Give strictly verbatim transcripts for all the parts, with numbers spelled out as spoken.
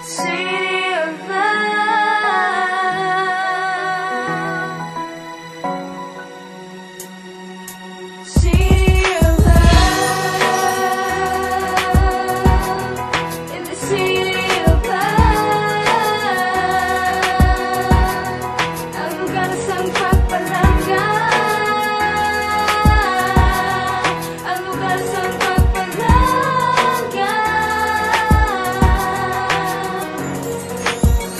City of Love. City of Love. In the City of Love. Ang lugar sang pagpalangga. Ang lugar sang pagpalangga.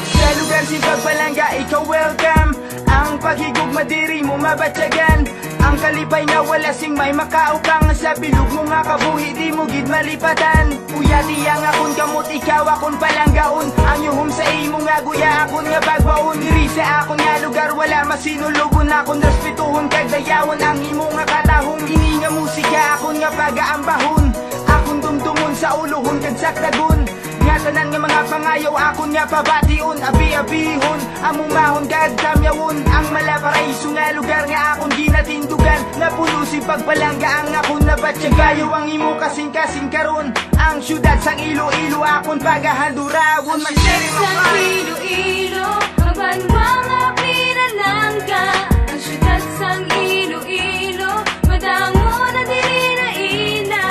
Sa lugar sing pagpalangga, ikaw welcome. Ang paghigugma diri mo mabatyagan. Ang kalipay nga wala sing may makaukang. Sa bilog mo nga kabuhi, di mo gid malipatan. Uyati ang akon kamot, ikaw akon palanggaon. Ang yuhom sa imo nga guya, akon nga bagwaon. Diri sa akon nga lugar, wala masinulogon. Akon respetuhon kag dayawon ang imo nga katahom. Ini nga musika, akon nga pagaambahon. Akon dumdumon sa ulohon kag sakdagon. Nga tanan nga mga pangayaw, akon nga pabation, abi-abihon, amumahon kag tamyawon. Ang Malaparaiso nga lugar nga akon ginatindugan, napuno sing pagpalangga ang akon nabatyagan. Bayo ang imo kasing-kasing karon, ang siyudad sang Iloilo akon pagahandurawon. Ang siyudad sang Iloilo, ang banwa nga pinalangga. Ang siyudad sang Iloilo, madamo na diri na ina.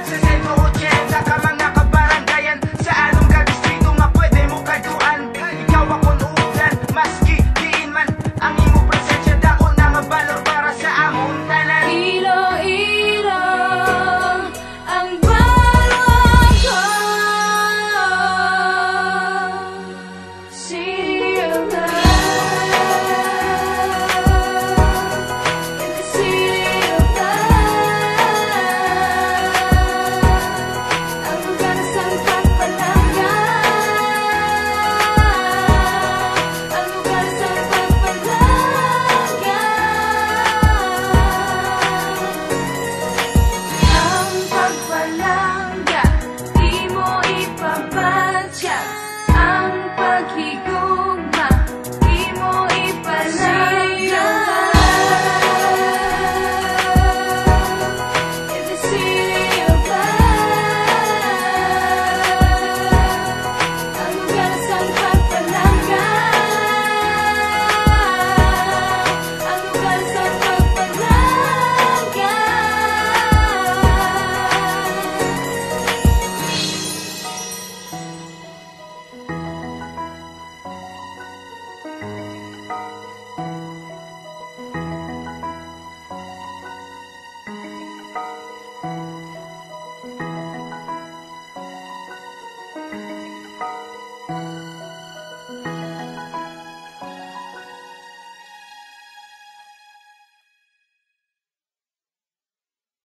Sa sento ochenta ka mga kabarangayan, sa anom ka distrito nga pwede mo kadtuan. Ikaw akon udan, maski diin man. Ang imo presensya, dako na nga balor para sa amon tanan. Iloilo, ang banwa ko. City of Love. In the City of Love. Ang lugar sang pagpalangga. Ang lugar sang pagpalangga. Ang pagpalangga, imo ipabatya.